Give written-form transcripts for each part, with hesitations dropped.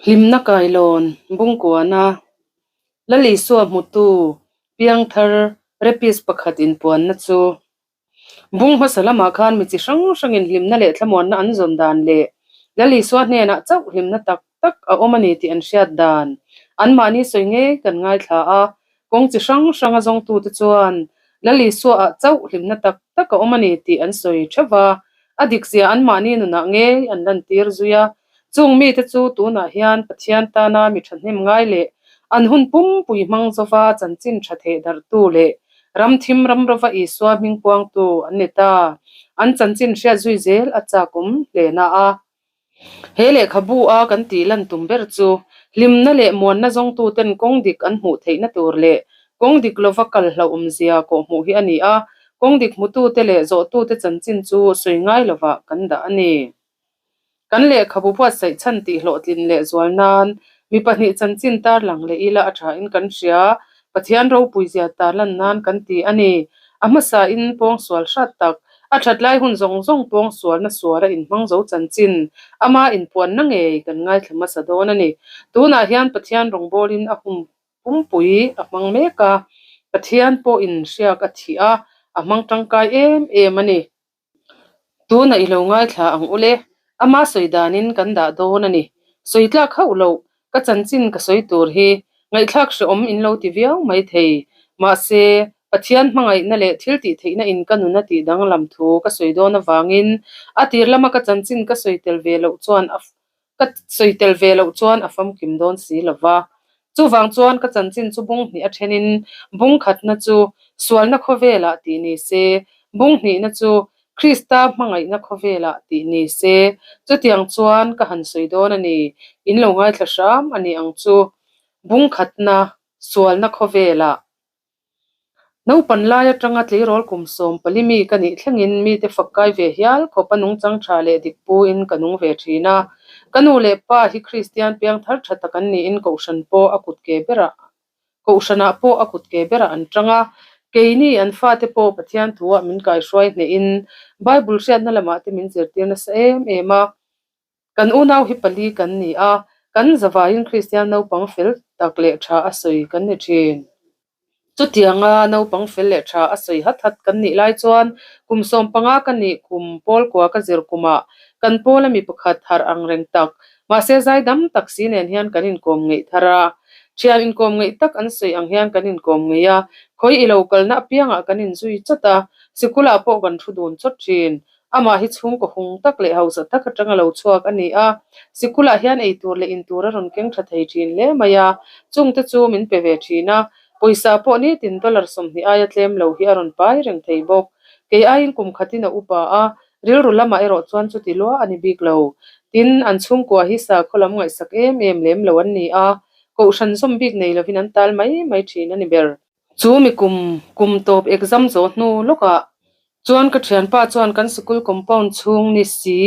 Hlimna kailawn Bungkuana Lal Isua hmutu piangthar rapist pakhat inpuanna chu Bung hmasa lamah khan mi chi hrang hrangin hlimna leh thlamuanna an zawn dan leh Lal Isua hnenah chauh hlimna tak tak a awm a ni tih an hriat dan anmahni sawi ngei kan ngaithla a. Kawng chi hrang hranga zawngtute chuan Lal Isuaah chauh hlimna tak tak a awm a ni tih an sawi theuh va, a dikzia anmahni nunah ngei an lantir zui a. Chung mite chu tunah hian Pathian tana mi thahnem ngai leh an hun pumpui hmang zova chanchin tha theh darhtu leh ram thim ram rova Isua hming puangtu an ni ta. An chanchin hriat zui zel a chak awm hle na a. He lehkhabu a kan tih lan tum ber chu hlimna leh muanna zawngtuten kawng dik an hmuh theihna tur leh kawng dik lova kal hlauhawmzia kawhhmuh hi a ni a, kawng dik hmutute leh zawhtute chanchin chu sawi ngai lovah kan dah a ni. Kan lehkhabu buatsaih chhan tih hlawhtlin leh zual nan mi pahnih chanchin tarlang leh ila a thain kan hria, Pathian ropuizia tarlan nan kan ti a ni. A hmasain pawngsual hrat tak, a that lai hun zawng zawng pawngsualna suala inhmang zo chanchin ama inpuanna ngei kan ngaithla hmasa dawn a ni. Tunah hian Pathian rawngbawlin a hum pumpui a hmang mek a, Pathian pawhin hriak a thih a, a hmang tangkai em em a ni. Tuna i lo ngaithla ang u le, ama sawi danin kan dah dawn a ni. Sawi tlak hauh loh, ka chanchin ka sawi tur hi ngaihthlak hrehawm in lo ti viau mai thei. Mahse, Pathian hmangaihna leh thil tih theihna in ka nuna tih danglam thu ka sawi dawn avangin a tir lama ka chanchin ka sawi tel ve loh chuan a Ka sawi tel ve loh chuan a famkim dawn si lo va. Chuvang chuan ka chanchin chu bung hnih a thenin bung khatna chu sualna khawvelah tih ni se, bung hnihna chu Krista hmangaihna khawvelah tih ni se. Chutiang chuan ka han sawi dawn a ni, in lo ngaithla hram a ni ang chu. Bung khatna, sualna khawvelah. Naupan lai atanga tleirawl kum 14 mi ka nih thlengin mite fak kai ve hial khawp a nungchang tha leh dik puin ka nung ve thin a. Ka nu leh pa hi Kristian piangthar tha tak an niin Kohhran pawh a kut ke berah Kohhranah pawh a kut ke berah an tang a. Keini an fate pawh Pathian thuah min kaihruai hnehin Bible hriatna lamah te min zirtir nasa em em a. Kan unau hi pali kan ni a, kan zavaiin Kristian naupang fel tak leh tha a sawi kan ni thin. Chutianga naupang fel leh tha a sawi hat hat kan nih lai chuan kum 15 ka nih kum pawl kua ka zir kumah kan pawl ami pakhat harh ang reng tak, mahse zaidam tak si nen hian kan inkawm ngeih thar a. Thian inkawm ngeih tak an sawi ang hian kan inkawm ngeih a, khawi i lo kalna apiangah kan inzui chawt a, sikulah pawh kan thu dun chawt thin. Amah hi chhungkaw hung tak leh hausa tak atanga lo chhuak a ni a, sikulah hian ei tur leh in tur a rawn keng tha thei thin hle mai a, chungte chu min pe ve thin a, pawisa pawh nitin dollar 20 aia tlem lo hi a rawn pai reng thei bawk. Kei aiin kum khatin a upa a, rilru lamah erawh chuan chuti lua a ni bik lo. Tin, an chhungkua hi sakhaw lam ngaihsak em em lem lo an ni a, kohhran zawm bik nei lovin an tal mai mai thin a ni ber. Chu mi kum kum tawp exam zawh hnu lawkah chuan ka thianpa chuan kan sikul compound chhung ni si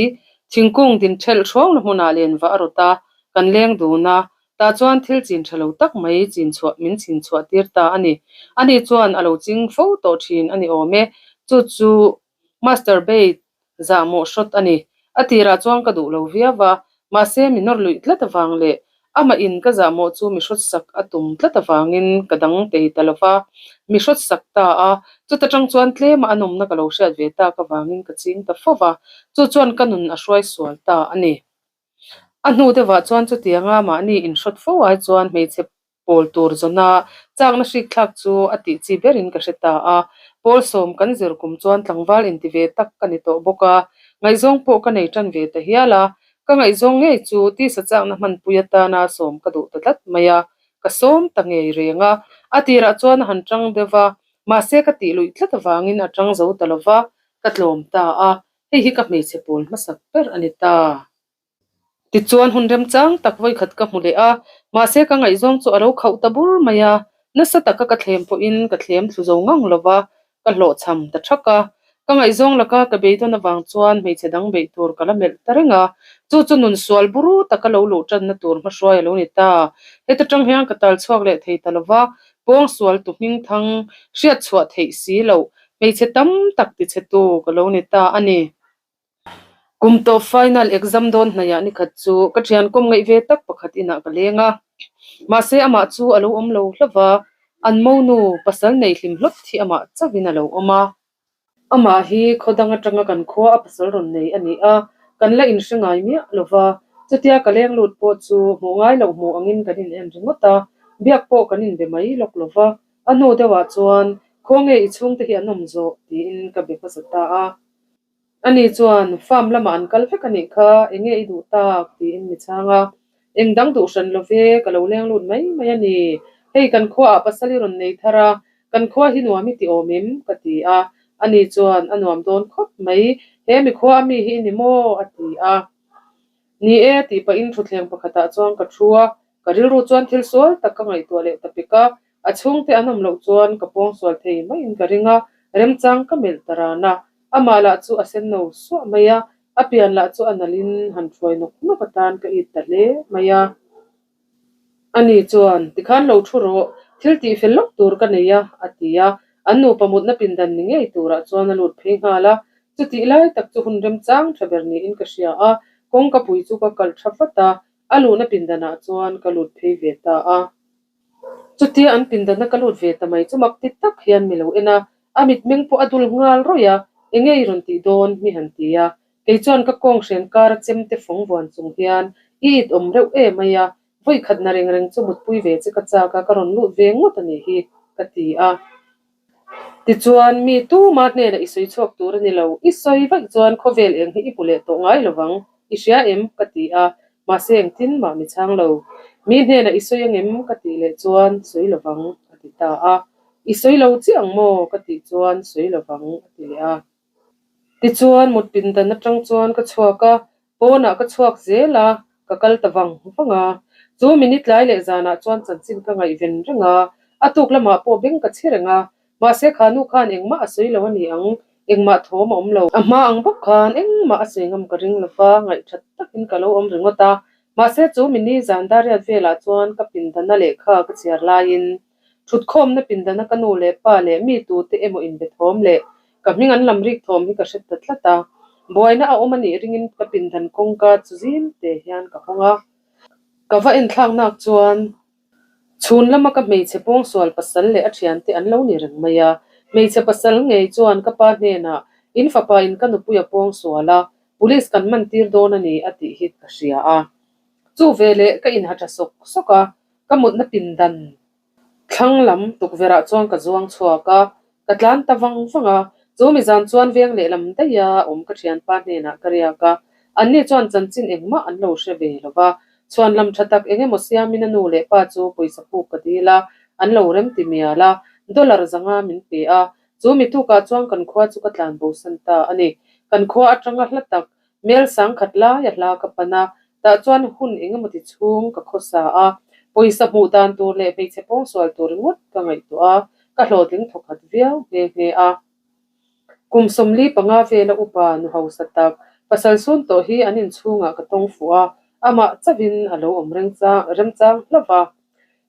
thingkung din thelh hruangna hmunah len vah a rawt a, kan leng dun a, tah chuan thil chin tha lo tak mai chin chhuah min chin chhuah tir ta a ni. Ani chuan a lo ching fo tawh thin a ni awm e, chu chu masturbate Zahmawh hrawt a ni. A tirah chuan ka duh lo viau a, mahse mi nawr luih tlat avang leh amah in ka zahmawh chu mi hrawt sak a tum tlat avangin ka dang tei ta lo va, mi hrawt sak ta a, chuta tang chuan tlema a nawmna ka lo hriat ve tak avangin ka ching ta fo va, chu chuan ka nun a hruai sual ta a ni. A hnu deuhah chuan chutianga mahni inhrawt fo ai chuan hmeichhe Pawl tur zawna chakna hrik thlak chu a tih chi berin ka hre ta a, pawl sawm kan zir kum chuan tlangval inti ve tak ka ni tawh bawk a, ngaihzawng pawh ka nei tan ve ta hial a, ka ngaihzawng ngei chu tisa chakna hmanpui atana sawm ka duh ta tlat mai a, ka sawm ta ngei reng a, a tirah chuan a han tang deuh va, mahse ka tih luih tlat avangin a tang zo ta lo va, ka tlawm ta a, hei hi ka hmeichhe pawl hmasak ber a ni ta. Tichuan hun remchang tak vawikhat ka hmu leh a, mahse ka ngaihzawng chu a lo khauh ta bur mai a, nasa taka ka thlem pawhin ka thlem thlu zo ngang lo va, ka hlawhchham ta thak a. Ka ngaihzawng laka ka beidawn avang chuan hmeichhe dang beih tur ka la melh ta reng a, chu chu nun sual buru taka lo luh tanna tur hmahruai a lo ni ta. Heta tang hian ka tal chhuak leh thei ta lo va, pawng sual tu hming thang hriat chhuah theih si loh hmeichhe tam tak tichhetu ka lo ni ta a ni. Kum tawp final exam dawn hnaihah nikhat chu ka thian kawm ngaih ve tak pakhat inah ka leng a. Mahse amah chu a lo awm lo hlauh va, an monu pasal nei hlim hlawt hi amah chauhin a lo awm a. Amah hi khaw dang atanga kan khua a pasal rawn nei a ni a, kan la inhre ngai miah lo va. Chutia ka leng lut pawh chu hmuh ngai loh hmuh angin kan in en ringawt a, biak pawh kan inbe mai lawk lo va. A hnu deuhah chuan, Khawnge i chhungte hi an awm zawh? tiin ka be hmasa ta a. Ani chuan, Farm lamah an kal vek a nih kha, eng nge i duh tak? tiin mi chhang a. Eng dang duh hran lo ve, ka lo leng lut mai mai a ni. Hei kan khuaah pasal i rawn nei thar a, kan khua hi nuam i ti awm em? ka ti a. Ani chuan, A nuam dawn khawp mai, he mi khua a mi hi i ni maw? a ti a. Ni e, tih pahin thutthleng pakhatah chuan ka thu a, ka rilru chuan thil sual tak ka ngaihtuah leh ta pek a, A chhungte an awm loh chuan ka pawngsual thei maiin ka ring a, remchang ka melh ta ran a. Amah lah chu a sen no suah mai a, a pian lah chu a nalhin han hruai nawk nawk atan ka it ta hle mai a. Ani chuan, Tikhan lo thu rawh, thil tih fel lawk tur ka nei a, a ti a. An nupa mutna pindan ni ngei turah chuan a lut phei nghal a. Chutih lai tak chu hun remchang tha ber niin ka hria a, kawngka pui chu ka kalh tha vat a, a luhna pindanah chuan ka lut phei ve ta a. Chutia an pindanna ka lut ve ta mai chu mak ti tak hian mi lo en a, a mitmeng pawh a dul nghal rawih a, enge i rawn tih dawn mi han ti a, kei chuan ka kawng hren kara chem te fawng vuan chung hian i it awm reuh em mai a, vawi khat na reng reng chu mutpui ve che ka chak a, ka rawn lut ve ngawt a nih hi ka ti a. Tichuan, mi tuma hnenah i sawi chhuak tur a ni lo, i sawi vaih chuan khawvel eng hi i hmu leh tawh ngai lo vang, i hria em? ka ti a, mahse engtin mah mi chhang lo. Mi hnenah i sawi angem? ka tih leh chuan sawi lo vang a ti ta a. I sawi lo chiah ang maw? ka tih chuan sawi lo vang a ti leh a. Tichuan, mut pindan atang chuan ka chhuak a, Pawnah ka chhuak zel a, ka kal ta vang vang a. Chu minute lai leh zanah chuan chanchin ka ngaihven reng a, a tuk lamah pawh beng ka chhi reng a. Mahse kha nu khan engmah a sawi lo a ni ang, engmah thawm a awm lo. A hma ang bawk khan engmah a sawi ngam ka ring lo va, ngaihthat takin ka lo awm ringawt a. Mahse chu mini zan dariat velah chuan ka pindana lehkha ka chhiar laiin Thutkhawmna pindana ka nu leh pa leh mi tute emaw inbe thawm leh ka hming an lam rik thawm hi ka hre ta tlat a. Buaina a awm a nih ringin ka pindan kawngka chu zim te hian ka hawng a. Ka va enthlaknak chuan chhun lama ka hmeichhe pawngsual pasal leh a thiante an lo ni reng mai a. Hmeichhe pasal ngei chuan ka pa hnenah in fapa in ka nupui a pawngsual a, police kan man tir dawn a ni a tih hi ka hria a. Chu veleh ka inha tha sawk sawk a. Ka mutna pindan thlang lam tukverhah chuan ka zuang chhuak a, ka tlan ta vang vang a. Chu mi zan chuan veng lehlam daiha awm ka thianpa hnenah ka riak a, anni chuan chanchin engmah an lo hre ve lo va. Chhuan lam tha tak eng emaw siamin a nu leh pa chu pawisa puk ka dil a, an lo rem ti mial a, dollar zanga min pe a. Chu mi tukah chuan kan khua chu ka tlan bosan ta a ni. Kan khua atanga hla tak Mel sangkhat laia hla ka pan a, tah chuan hun engemaw ti chhung ka khawsa a, pawisa hmuh dan tur leh hmeichhe pawngsual tur ringawt ka ngaihtuah a, ka hlawhtling thawkhat viau nghe nghe a. Kum 45 vela upa nu hausa tak, pasal sun tawh hi an inchhungah ka tawng fuh a, amah chauhin a lo awm remchang hlauh va.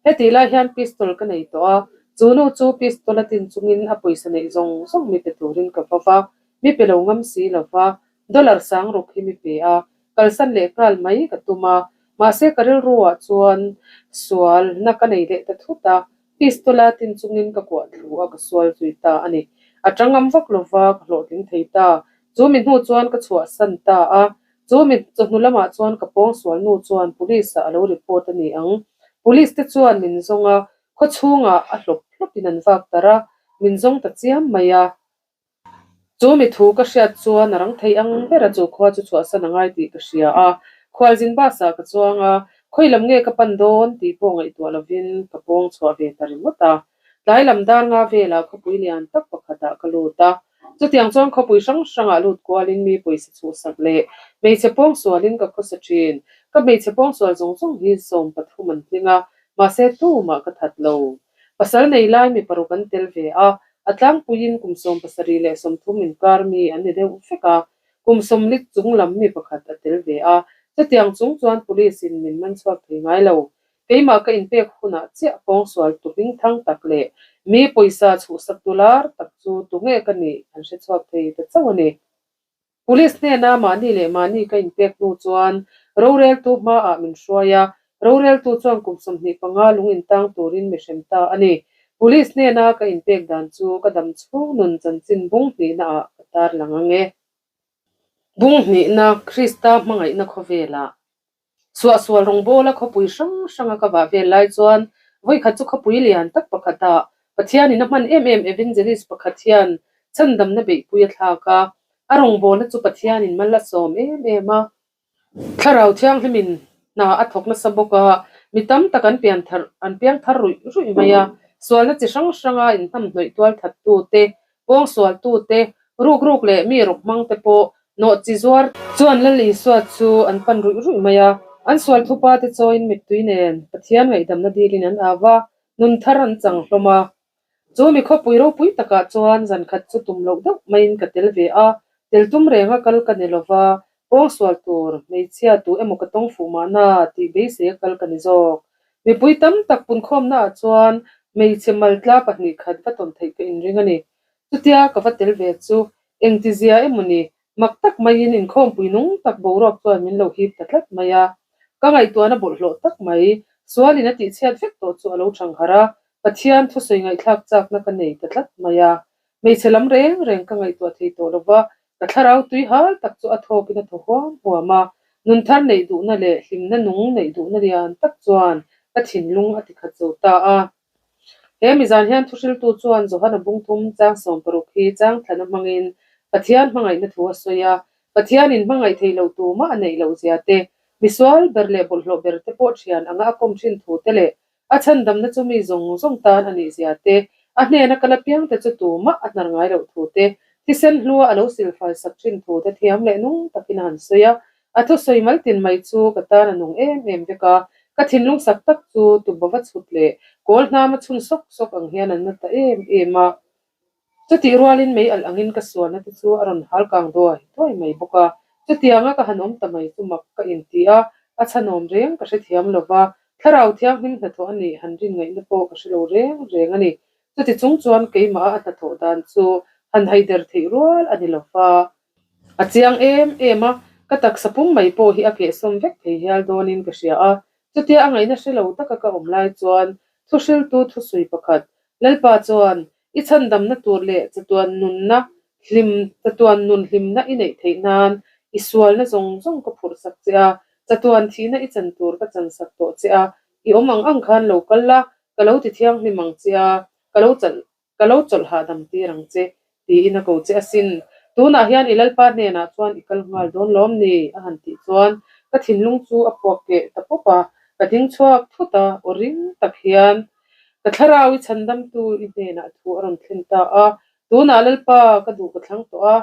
Hetih lai hian pistol ka nei tawh a, chu nu chu pistol a tin chungin a pawisa neih zawng zawng mi pe turin ka va va, mi pe lo ngam si lo va, Dollar sang ruk hi mi pe a, kalsan leh nghal mai ka tum a, mahse ka rilruah chuan sual na ka nei leh ta thut a, pistol a tin chungin ka kuah thlu a ka sual zui ta a ni. A tangam vak lova ka hlawhtling thei ta. Chu mi hnu chuan ka chhuahsan ta a, chu mi chawhnu lamah chuan ka pawng sual nu chuan police ah a lo report a ni ang. Police te chuan min zawng a, khaw chhungah a hlawp hlawpin an vak tar a, min zawng ta chiam mai a. Chu mi thu ka hriat chuan a rang thei ang ber a, chu khua chu chhuahsan a ngai tih ka hria a. Khualzin bus ah ka chuang a, khawi lam nge ka pan dawn tih pawh ngaihtuah lovin ka pawng chhuah ve ta ringawt a. Tlai lam dar nga velah khawpui lian tak pakhatah ka lut a. Chutiang chuan khawpui hrang hrangah lut kualin mi pawisa chhuhsak leh hmeichhe pawng sualin ka khawsa thin. Ka hmeichhe pawng sual zawng zawng hi 13 an tling a, mahse tumah ka that lo. Pasal nei lai mi paruk an tel ve a, a tlangpuiin kum 70 leh 30 inkar mi an ni deuh vek a, kum 40 chung lam mi pakhat a tel ve a, chutiang chung chuan police in min man chhuak thei ngai lo. Keimah ka inpek hunah chiah pawngsual tu hmingthang tak leh mi pawisa chhuhsak tu lar tak chu tunge ka nih an hre chhuak thei ta chauh a ni. Police hnena mahni leh mahni ka inpek hnu chuan roreltu hmaah min hruai a, roreltu chuan kum 25 lung intang turin mi hrem ta a ni. Police hnena ka inpek dan chu ka dam chhung nun chanchin bung hnihnaah ka tarlang ang e. Bung hnihna Krista hmangaihna khawvelah Suahsual rawngbawla khawpui hrang hranga ka vah vel lai chuan vawikhat chu khawpui lian tak pakhatah Pathianin a hman em em evangelist pakhat hian chhandamna beihpui a thlak a, a rawngbawlna chu Pathianin mal a sawm em em a. Thlarau Thianghlimin hna a thawk nasa bawk a, mi tam tak an pian thar an piang thar ruih ruih mai a, sualna chi hrang hranga inhnamhnawih tual thattu te, Pawngsualtu te, ruk ruk leh mi ruk hmang te pawh nawh chi zuar chuan Lal Isua chu an pan ruih ruih mai a. An sual thupa te chawiin mittui nen Pathian ngaihdamna dilin an au a, nun thar an chang hlawm a. Chu mi khawpui ropui takah chuan zan khat chu tum loh deuh maiin ka tel ve a, tel tum renga kal ka ni lova, pawngsual tur hmeichhia tu emaw ka tawng fuh mahna tih beisei a kal ka ni zawk. Mipui tam tak punkhawmnaah chuan hmeichhe maltla 2 khat va tawn theih ka inring a ni. Chutia ka va tel ve chu engtizia emaw ni, mak tak maiin inkhawmpui nung tak boruak chuan min lo hip ta tlat mai a. Ka ngaihtuahna bawlhhlawh tak mai, sualin a tihchhiat vek tawh chu a lo thang harh a, Pathian thusawi ngaihthlak chakna ka nei ta tlat mai a. Hmeichhe lam reng reng ka ngaihtuah thei tawh lova, Ka thlarau tui hal tak chu a thawkin a thaw huam huam a, nun thar neih duhna leh hlimna nung neih duhna lian tak chuan ka thinlung a tikhat zo ta a. He mizan hian thuhriltu chuan Johana bungthum chang 60 hi chang thlana hmangin Pathian hmangaihna thu a sawi a, Pathianin hmangaih thei lo tumah a neih loh zia te, misual ber leh bawlhhlawh ber te pawh thian anga a kawm thin thu te leh A chhandamna chu mi zawng zawng tan a nih zia te, a hnena kal apiang te chu tumah a hnar ngai loh thu te, thisen hlua a lo silfai sak thin thu te thiam leh nung takin a han sawi a. A thusawi mal tin mai chu ka tan a nung em em vek a, ka thinlung sak tak chu tubaw va chhut leh kawl hnama chhun sawk sawk ang hian an na ta em em a. Chutih rualin mei alh angin ka sualna te chu a rawn hal kang duai duai mai bawk a. Chutianga ka han awm ta mai chu mak ka inti a, a chhanawm reng ka hrethiam lo va, Thlarau Thianghlim hnathawh a nih han rin ngaihna pawh ka hre lo reng reng a ni. Chuti chung chuan keimaha a hnathawh dan chu han haider theih rual a ni lo va. A chiang em em a, ka taksa pum mai pawh hi a kehsawm vek thei hial dawnin ka hria a. Chutia a ngaihna hre lo taka ka awm lai chuan thuhriltu thusui pakhat, Lalpa chuan i chhandamna tur leh chatuan nunna hlim chatuan nun hlimna i neih theih nan i sualna zawng zawng ka phurhsak che a, chatuan thihna i chan tur ka chansak tawh che a, i awm ang ang khan lo kal la, ka lo ti thianghlim ang che a, ka lo chalh Ka lo chawlh hahdam tir ang che, tiin a ko che asin. Tunah hian i Lalpa hnenah chuan i kal nghal dawn lawm ni? a han tih chuan ka thinlung chu a puak keh ta pawp a, ka ding chhuak thut a, aw ring tak hian ka thlarau i chhandamtu i hnenah thu a rawn thlen ta a, Tunah Lalpa ka duh ka thlang tawh a,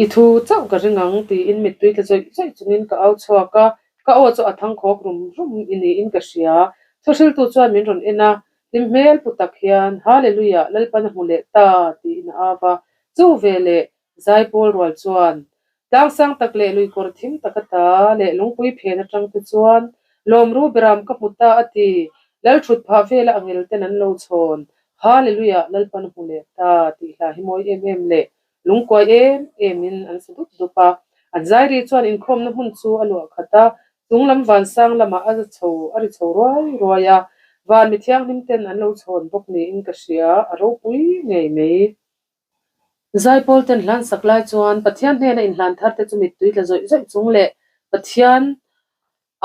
i thu chauh ka ring ang, tiin mittui tla zawih zawih chungin ka au chhuak a, ka aw chu a thangkhawk rum rum i niin ka hria. Thuhriltu chuan min rawn en a, Hlim hmel pu tak hian, Hallelujah, Lalpan a hmu leh ta, tiin a au a. Chu ve leh Zaipawl rual chuan, Tlangsang tak leh luikawr thim tak ata leh lungpui phen atang te chuan, Lawmru beram ka hmu ta, a ti. Lal thut phah vela angel ten an lo chhawn, Hallelujah, Lalpan a hmu leh ta, tih hla hi mawi em em leh Lungkuai em emin an sa dup dup a, an zairi chuan inkhawmna hmun chu a luah khat a, chung lam vansang lamah a chho a ri chho ruai ruai a, van mi thianghlim ten an lo chhawn bawk niin ka hria, a ropui ngei mai. Zaipawl ten hlan sak lai chuan Pathian hnena inhlan thar te chu mittui tla zawih zawih chung leh Pathian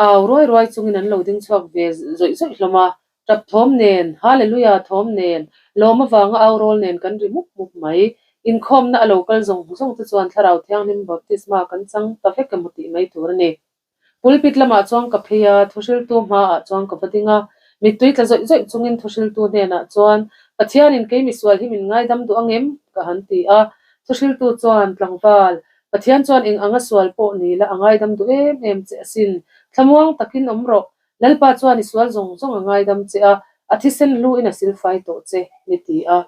Au ruai ruai chungin an lo ding chhuak ve zawih zawih hlawm a, tap thawm nen, Hallelujah thawm nen, lawm avanga au rawl nen kan ri mup mup mai. Inkhawmna a lo kal zawng zawng te chuan Thlarau Thianghlim baptisma kan chang ta vek emaw tih mai tur a ni. Pulpit lamah chuan ka phei a, thuhriltu hmaah chuan ka va ding a, mittui tla zawih zawih chungin thuhriltu hnenah chuan, Pathianin kei misual hi min ngaidam duh angem? ka han ti a, thuhriltu chuan, Tlangval, Pathian chuan eng anga sual pawh ni la a ngaidam duh em em che asin. Thlamuang takin awm rawh. Lalpa chuan i sual zawng zawng a ngaidam che a, a thisen hluin a silfai tawh che, mi ti a.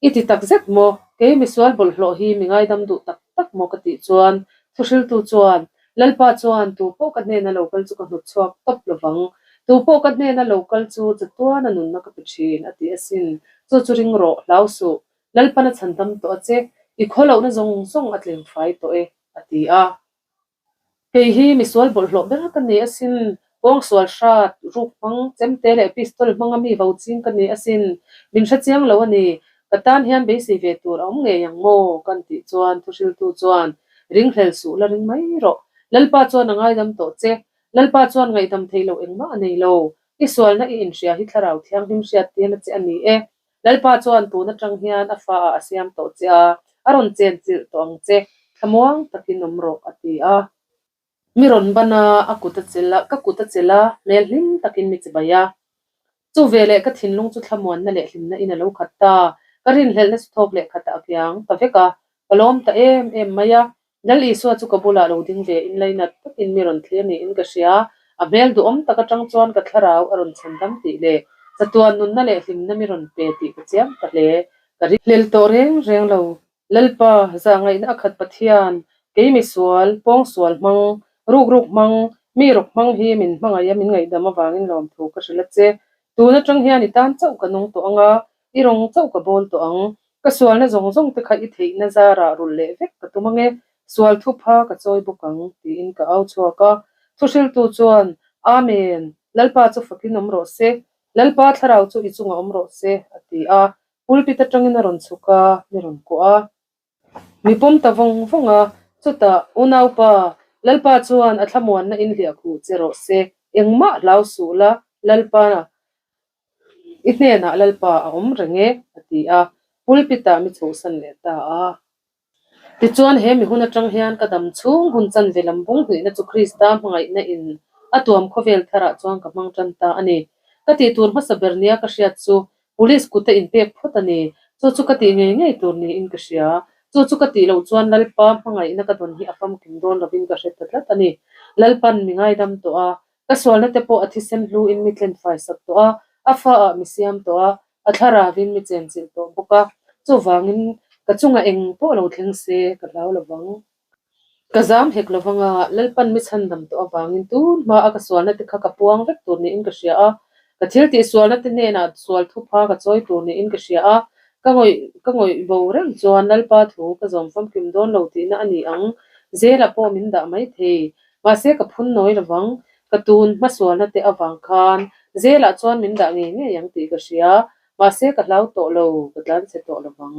I ti tak zet maw? Kei misual bawlhhlawh hi mi ngaidam duh tak tak maw ka tih chuan, thuhriltu chuan, Lalpa chuan tu pawh ka hnena lo kal chu ka hnawt chhuak tawp lovang. Tu pawh ka hnena lo kal chu chatuana nunna ka pe thin, a ti asin. Chu chu ring rawh, hlau suh. Lalpan a chhandam tawh a che, i khawlohna zawng zawng a tlem fai tawh e, a ti a. Kei hi misual bawlhhlawh ber ka ni asin, pawngsual hrat, ruk hmang, chemte leh pistol hmanga mi vo ching ka ni asin, min hre chiang lo a ni, ka tan hian beisei ve tur a awm ngei ang maw? Kan tih chuan thuhriltu chuan, Ringhlel suh la ring mai rawh, Lalpa chuan a ngaidam tawh che, Lalpa chuan ngaihdam theih loh engmah a nei lo, i sualna i inhria hi thlarau thianghlim hriat tirna che a ni e, Lalpa chuan tun atang hian a fa ah a siam tawh che a, a rawn chen chilh tawh ang che, thlamuang takin awm rawh, a ti a. Mi rawn ban a, a kut a chelh a, ka kut a chelh a, hmel hlim takin mi chibai a. Chu veleh ka thinlung chu thlamuanna leh hlimna in a lo khat ta, ka rinhlelhna chu thawk leh khatah a kiang ta vek a, ka lawm ta em em mai a. Lal Isua chu ka bulah lo ding ve in lainat takin mi rawn thlir niin ka hria. A hmel duhawm tak atang chuan ka thlarau a rawn chhan dam tih leh chatuan nunna leh hlimna mi rawn pe tih ka chiang ta hle. Ka hlel tawh reng reng lo. Lalpa, zahngaihna a khat Pathian, kei mi sual, pawngsual hmang, rukruk hmang, mi rawk hmang hi min hmangaih a min ngaihdam avangin lawmthu ka hrilh a che. Tun atang hian i tan chauh ka nung tawh ang a, I rawng chauh ka bawl tawh ang. Ka sualna zawng zawng te kha i theihna zarah rulh leh vek ka tum ange, sual thupha ka chawi bawk ang, tiin ka au chhuak a. Thuhriltu chuan, Amen! Lalpa chu fakin awm rawh se, Lalpa thlarau chu i chungah awm rawh se, a ti a. Pulpit atangin a rawn chhuk a, mi rawn kuah a. Mi pawm ta vawng vawng a, chutah, Unaupa, Lalpa chuan a thlamuanna in hliah khuh che rawh se, engmah hlau suh la, Lalpa, i hnenah Lalpa a awm reng e, a ti a, pulpit-ah mi chhuhsan leh ta a. Tichuan, he mi hun atang hian ka dam chhung hun chanve lam bung hnihna chu Krista hmangaihna in a tuam khawvel tharah chuan ka hmang tan ta a ni. Ka tih tur hmasa ber nia ka hriat chu Police kut a inpek phawt a ni. Chu chu ka tih ngei ngei tur niin ka hria. Chu chu ka tih loh chuan Lalpa hmangaihna ka dawn hi a famkim dawn lovin ka hre ta tlat a ni. Lalpan mi ngaidam tawh a, ka sualna te pawh a thisen hluin mi tlen fai sak tawh a, a fa ah mi siam tawh a, a thlaravin mi chenchilh tawh bawk a, chuvangin ka chungah eng pawh lo thleng se ka hlau lovang. Ka zam hek lo vang a, Lalpan mi chhandam tawh avangin tun hma a ka sualna te kha ka puang vek tur niin ka hria a, ka thil tih sualna te hnenah sual thupha ka chawi tur niin ka hria a, ka ngawih ka ngawih bo reng chuan Lalpa thu ka zawm famkim dawn lo tihna a ni ang, Zela pawh min dah mai thei, mahse ka phun nawi lo vang, ka tun hma sualna te avang khan Zela chuan min dah ngei ngei ang tih ka hria, mahse ka hlau tawh lo, ka tlanchhe tawh lo vang.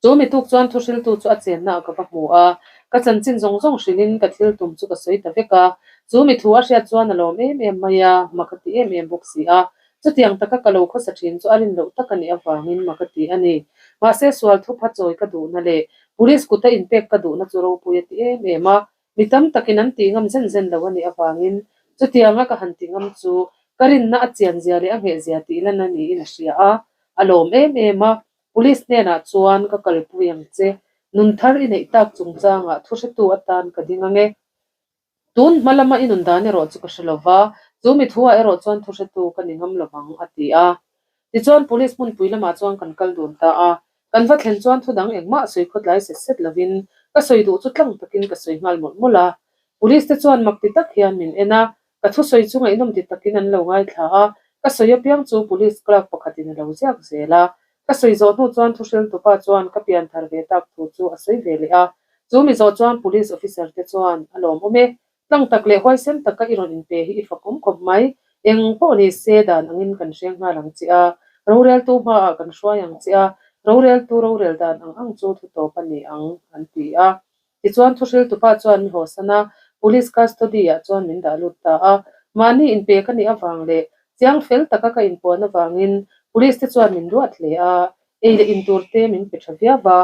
Chu mi tuk chuan thuhriltu chu a chenna ah ka va hmu a, ka chanchin zawng zawng hrilhin ka thil tum chu ka sawi ta vek a. Chu mi thu a hriat chuan a lawm em em mai a, mak a ti em em bawk si a. Chutiang taka ka lo khawsa thin chu a rin loh tak a nih avangin mak a ti a ni. Mahse sual thupha chawi ka duhna leh police kuta inpek ka duhna chu ropui a ti em em a. Mi tam takin an tih ngam zen zen lo a nih avangin chutianga ka han ti ngam chu ka rinna a chian zia leh a ngheh zia tih lan a niin a hria a, a lawm em em a. Police hnenah chuan ka kalpui ang che, nun thar i neih tak chungchangah thu hretu atan ka ding ang e. Tun hma lama i nun dan erawh chu ka hre lo va, chu mi thuah erawh chuan thu hretu ka ni ngam lo vang, a ti a. Tichuan Police hmunpui lamah chuan kan kal dun ta a, kan va thlen chuan thu dang engmah sawi khawtlai set set lovin ka sawi duh chu tlang takin ka sawi nghal mawlh mawlh a. Police te chuan mak ti tak hian min en a, Ka thusawi chu ngaihnawm ti takin an lo ngaithla a, ka sawi apiang chu police clerk pakhatin a lo ziak zel a. Ka sawi zawh hnu chuan thuhriltupa chuan ka pian thar ve tak thu chu a sawi ve leh a. Chu mi zawh chuan police officer te chuan a lawmawm e. Tlang tak leh huaisen taka i rawn inpe hi i fakawm khawp mai. Eng pawh ni se dan angin kan hreng nghal ang che a, roreltu hmaah kan hruai ang che a, roreltu rorel dan ang ang chu thu tawp a ni ang, an ti a. Tichuan thuhriltupa chuan mi hawsan a, police custody ah chuan min dah lut ta a. Mahni inpe ka nih avang leh chiang fel taka ka inpuan avangin police te chuan min ruat hle a, ei leh in tur te min pe tha viau va.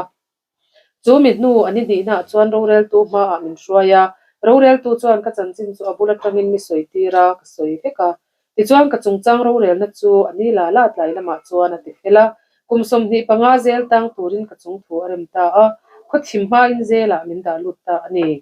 Chu mi hnu a ni hnihnaah chuan roreltu hmaah min hruai a, roreltu chuan ka chanchin chu a bul atangin mi sawi tir a, ka sawi vek a. Tichuan ka chungchang rorelna chu a ni la la tlai lamah chuan a ti fel a, kum 25 zel tang turin ka chung thu a rem ta a, khawthim hmain zelah min dah lut ta a ni.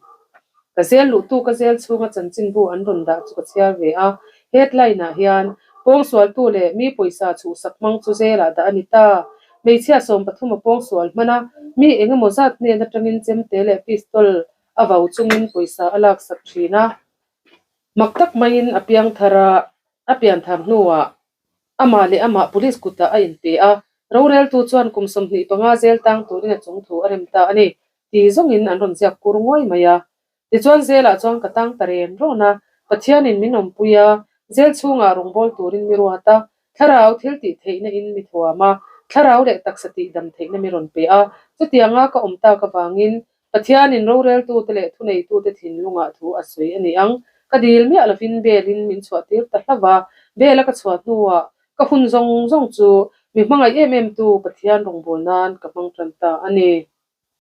Ka zel luhtu ka zel chhunga chanchinbu an rawn dah chu ka chhiar ve a, headline ah hian pawngsualtu leh mi pawisa chhuhsak hmang chu zelah dah a ni ta. Hmeichhia 13 a pawngsual hman a, mi engemaw zat hnen atangin chemte leh pistol a vau chungin pawisa a laksak thin a. Mak tak maiin a piang thar a, a pian thar hnuah amah leh amah police kutah a inpe a, roreltu chuan kum 25 zel tang turin a chung thu a rem ta a ni. Ti zawngin an rawn ziak kur nguai mai a. Tichuan zelah chuan ka tang ta ren rawn a, Pathianin min awmpui a, zel chhungah rawngbâwl turin mi ruat a, thlarau thil tih theihna in mi thuam a, thlarau leh taksa tih dam theihna mi rawn pe a. Chutianga ka awm tak avangin Pathianin roreltute leh thuneitute thinlungah thu a sawi a ni ang. Ka dil miah lovin belin min chhuahtir ta hlauh a, bela ka chhuah hnuah ka hun zawng zawng chu mi hmangaih em em tu Pathian rawngbâwl nan ka hmang tan ta a ni.